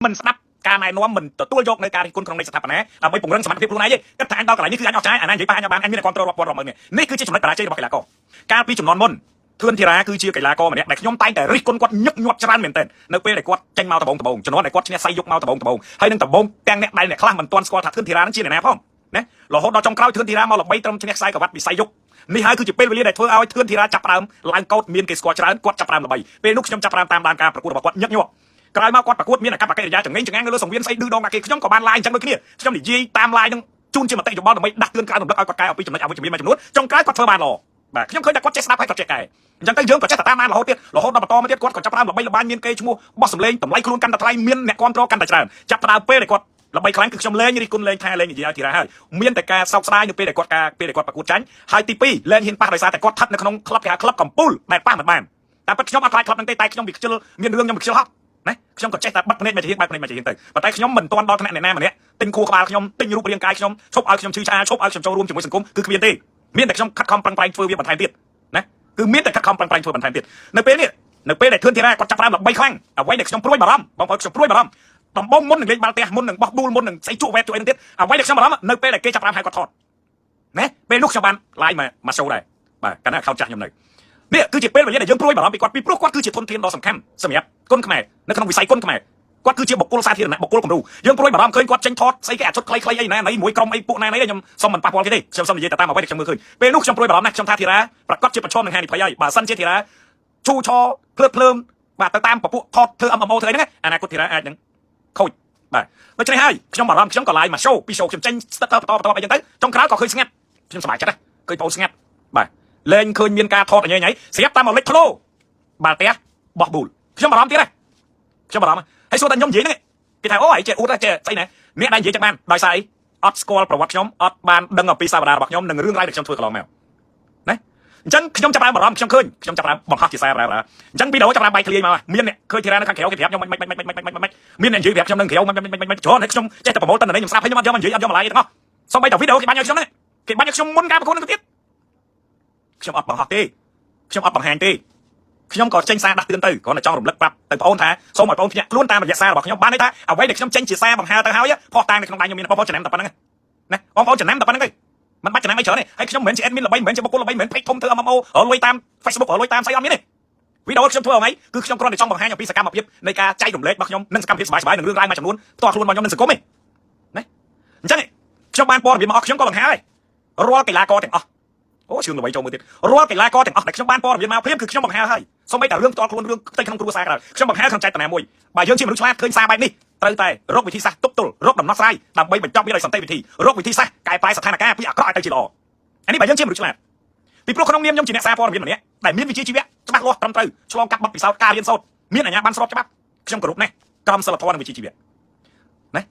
មិនស្ដាប់ការណែនាំមិនទទួលយកនៅការរិះគន់ក្នុងន័យស្ថាបនាដើម្បីពង្រឹងសមត្ថភាពខ្លួនឯងទេគិតថាអញដល់កន្លែងនេះគឺអញអស់ចាយអាណានិយាយប៉ះអញបានអញមានតែគ្រប់គ្រងរាប់ពាន់រាប់ម៉ឺននេះនេះគឺជាចំណុចបរាជ័យរបស់កីឡាករកាលពីចំនួនមុនធឿនធីរ៉ាគឺជាកីឡាករម្នាក់ដែលខ្ញុំតែងតែរិះគន់គាត់ញឹកញាប់ច្រើនមែនទែននៅពេលដែលគាត់ចេញមកដំបូងដំបូងជំនាន់ដែលគាត់ឈ្នះសៃយុកមកដំបូងដំបូងហើយនឹងដំបូងទាំងអ្នកដែលអ្នកខ្លះមិនទាន់ស្គាល់ថាធឿនធីរ៉ានឹងជាអ្នកណាផងណារហូតដល់ចុងក្រោយធឿនធីរ៉ាមកល្បីត្រឹមឈ្នះខ្សែក្រវ៉ាត់ពីសៃយុកនេះហើយគឺជាពេលវេលាដែលធ្វើឲ្យធឿនធីរ៉ាចាប់ផ្ដើមឡើងកោតមានគេស្គាល់ច្រើនគាត់ចាប់ផ្ដើមល្បីពេលនោះខ្ញុំចាប់ផ្ដើមតាមដានការប្រកួតរបស់គាត់ញឹកញាប់ក្រោយមកគាត់ប្រកួតមានអាកប្បកិរិយាចង្អេងចង្អាងនៅលើសង្វៀនស្អីឌឺដងដាក់គេខ្ញុំក៏បាន live អញ្ចឹងដូចគ្នាខ្ញុំនិយាយតាម live នឹងជូនជាមតិយោបល់ដើម្បីដាស់តឿនក្រៅរំលឹកឲ្យគាត់កែអំពីចំណុចអវិជ្ជមានមួយចំនួនចុងក្រោយគាត់ធ្វើបានល្អបាទខ្ញុំឃើញតែគាត់ចេះស្ដាប់ហើយគាត់ចេះកែអញ្ចឹងទៅយើងក៏ចេះតែតាមដានរហូតទៀតរហូតដល់បន្តមកទៀតគាត់ក៏ចាប់ផ្ដើមល្បីល្បាញមានគេឈ្មោះបោះសម្លេងតម្លៃខ្លួនកាន់តែថ្លៃមានអ្នកគ្រប់គ្រងកាន់តែច្រើនចាប់ផ្ដើមពេលដែលគាត់ល្បីខ្លាំងគឺខ្ញុំលែងរិះគន់លែងថាលែងនិយាយឲ្យធីរ៉ាហើយមានតែការសោកស្ដាយនៅពេលដែលគាត់ការពេលដែលគាត់ប្រកួតចាញ់ហើយទី2លែងហ៊ានប៉ះដោយសារតែគាត់ស្ថិតនៅក្នុងក្លឹបគេហៅក្លឹបកំពូលដែលប៉ះមិនបានតែពិតខ្ញុំអត់ខ្លាចក្លឹបហ្នឹងទេតែខ្ញុំវាខ្ជិលមានរឿងខ្ញុំវាខ្ជិលហត់ណាខ្ញុំក៏ចេះតែបិទភ្នែកមកជាបើកភ្នែកមកជាទៅប៉ុន្តែខ្ញុំមិនទាន់ដល់ថ្នាក់អ្នកណាម្នាក់ទិញខួរក្បាលខ្ញុំទិញរូបរាងកាយខ្ញុំឈប់ឲ្យខ្ញុំឈឺឆ្អាលឈប់ឲ្យខ្ញុំចូលរួមជាមួយសង្គមគឺគ្មានទេមានតែខ្ញុំខិតខំប្រឹងប្រែងធ្វើវាបន្ថែមទៀតណាគឺមានតែខិតខំប្រឹងប្រែងធ្វើបន្ថែមទៀតនៅពេលនេះនៅពេលដែលធឿនធីរ៉ាគាត់ចាប់ផ្ដើមល្បីខ្លាំងអ្វីដែលខ្ញុំព្រួយបារម្ភបងប្អូនខ្ញុំព្រួយបារម្ភដំបងមុននឹងលេងបាល់ទះមុននឹងបោះប៊ូលមុននឹងស្អីជក់វ៉ែតជក់អីនឹងទៀតអ្វីដែលខ្ញុំបារម្ភនៅពេលដែលគេចាប់ផ្ដើមហៅគាត់ថតណាពេលនោះខ្ញុំបាន live មកមក show ដែរបាទកាលណា account ចាស់ខ្ញុំនៅនេះគឺជាពេលវេលាដែលយើងព្រួយបារម្ភពីគាត់ពីព្រោះគាត់គឺជាធនធានដ៏សំខាន់សម្រាប់គុនខ្មែរនៅក្នុងវិស័យគុនខ្មែរគាត់គឺជាបុគ្គលសាធារណៈបុគ្គលគំរូយើងព្រួយបារម្ភឃើញគាត់ចេញថតស្អីគេអាឈុតខ្លីៗអីណាណីមួយក្រុមអីពួកណាណីខ្ញុំសុំមិនប៉ះពាល់គេទេខ្ញុំសុំនិយាយតែតាមអ្វីដែលខ្ញុំមើលឃើញពេលនោះខ្ញុំព្រួយបារម្ភណាស់ខ្ញុំថាធីរ៉ាប្រកាសជាប្រឈមនឹងហានិភ័យហើយបើសិនជាធីរ៉ាឈូឆភ្លើតភ្លើមបាទទៅតាមពពួកថតធ្វើ MMO ធ្វើអីហ្នឹងអនាគតធីរ៉ាអាចនឹងខូចបាទដូច្នេះហើយខ្ញុំបារម្ភខ្ញុំក៏ live មក show ពី show ខ្ញុំចេញស្ទើរបន្តបន្តអីចឹងទៅចុងក្រោយក៏ឃើញស្ងាត់ខ្ញុំសប្បាយចិត្តណាឃើញបងស្ងាត់បាទលែងឃើញមានការថតអញញ៉ៃស្រាប់តាមមកលេចធ្លោបាល់ទះបោះប៊ូលខ្ញុំបារម្ភទៀតណាខ្ញុំបារម្ភហើយសួរតែខ្ញុំនិយាយហ្នឹងគេថាអូឯងចេះអួតចេះស្អីណាអ្នកដែលនិយាយចឹងបានដោយសារអីអត់ស្គាល់ប្រវត្តិខ្ញុំអត់បានដឹងអំពីសាវតារបស់ខ្ញុំនិងរឿងរ៉ាវដែលខ្ញុំធ្វើកន្លងមកណាអញ្ចឹងខ្ញុំចាប់ផ្ដើមបារម្ភខ្ញុំឃើញខ្ញុំចាប់ផ្ដើមបង្ហោះជាសារអញ្ចឹងវីដេអូចាប់ផ្ដើមបែកធ្លាយមកមានអ្នកឃើញធីរ៉ានៅខាងក្រៅគេប្រាប់ខ្ញុំមិនមិនមិនមិនមិនមិនមិនមានអ្នកនិយាយប្រាប់ខ្ញុំនៅក្រៅមិនមិនមិនមិនច្រើនហើយខ្ញុំចេះតែប្រមូលតន័យខ្ញុំស្រាប់ហើយខ្ញុំអត់យកមកនិយាយអត់យកមកឡាយទាំងអស់សូម្បីតែវីដេអូគេបាញ់ឲ្យខ្ញុំហ្នឹងគេបាញ់ឲ្យខ្ញុំមុនការប្រកួតហ្នឹងទៅទៀតខ្ញុំអត់បង្ហោះទេខ្ញុំអត់បង្ហាញទេខ្ញុំក៏ចេញសារដាស់តឿនទៅគ្រាន់តែចង់រំលឹកប្រាប់ទៅបងអូនថាសូមឲ្យបងអូនភ្ញាក់ខ្លួនតាមរយៈសាររបស់ខ្ញុំបានន័យថាអ្វីដែលខ្ញុំចេញជាសារបង្ហើទៅហើយផុសតាងនៅក្នុងដៃខ្ញុំមានបងប្អូនចំណាំតែប៉ុណ្្នឹងណាបងប្អូនចំណាំតែប៉ុណ្្នឹងទេមិនបាច់ចំណាំអីច្រើនទេហើយខ្ញុំមិនមែនជា admin ល្បីមិនមែនជាបុគ្គលល្បីមិនមែន page ធំធ្វើ MMO រលុយតាម Facebook រលុយតាមស្អីអត់មានទេវីដេអូខ្ញុំធ្វើអ្វីគឺខ្ញុំគ្រាន់តែចង់បង្ហាញអំពីសកម្មភាពនៃការចែករំលែករបស់ខ្ញុំនិងសកម្មភាពសប្បាយៗនិងរឿងរ៉ាវមួយចំនួនផ្ទាល់ខ្លួនរបស់ខ្ញុំនិងសង្គមទេណាអញ្ចឹងខ្ញុំបានព័ត៌មានមកអស់ខ្ញុំក៏បង្ហាញហើយរាល់កីឡាករទាំងអស់អូជឿនល្បីចូលមើលទៀតរាល់កីឡាករទាំងអស់ដែលខ្ញុំបានព័ត៌មានមកភ្លាមគឺខ្ញុំបង្ហាញហើយសូម្បីតែរឿងផ្ទាល់ខ្លួនរឿងផ្ទៃក្នុងគ្រួសារក៏ដោយខ្ញុំបង្ហាញក្នុងចេតនាមួយបើយើងជាមនុស្សឆ្លាតឃើញសារបែបនេះត្រូវតែរកវិធីសាស្ត្រទប់ទល់រកដំណោះស្រាយដើម្បីបញ្ចប់វាដោយសន្តិវិធីរកវិធីសាស្ត្រកែប្រែស្ថានភាពពីអាក្រក់ឲ្យទៅជាល្អអានេះបើយើងជាមនុស្សឆ្លាតពីព្រោះក្នុងនាមខ្ញុំជាអ្នកសារព័ត៌មានម្នាក់ដែលមានវិជ្ជាជីវៈច្បាស់លាស់ត្រឹមត្រូវឆ្លងកាត់បទពិសោធន៍ការរៀនសូត្រមានអាជ្ញាប័ណ្ណស្របច្បាប់ខ្ញុំគោរពណាស់ក្រមសីលធម៌និងវិជ្ជាជីវៈណា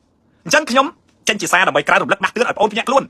អញ្ចឹងខ្ញុំចេញជាសារដើម្បីក្រើនរំលឹកដាស់តឿនឲ្យបងប្អូនភ្ញាក់ខ្លួន។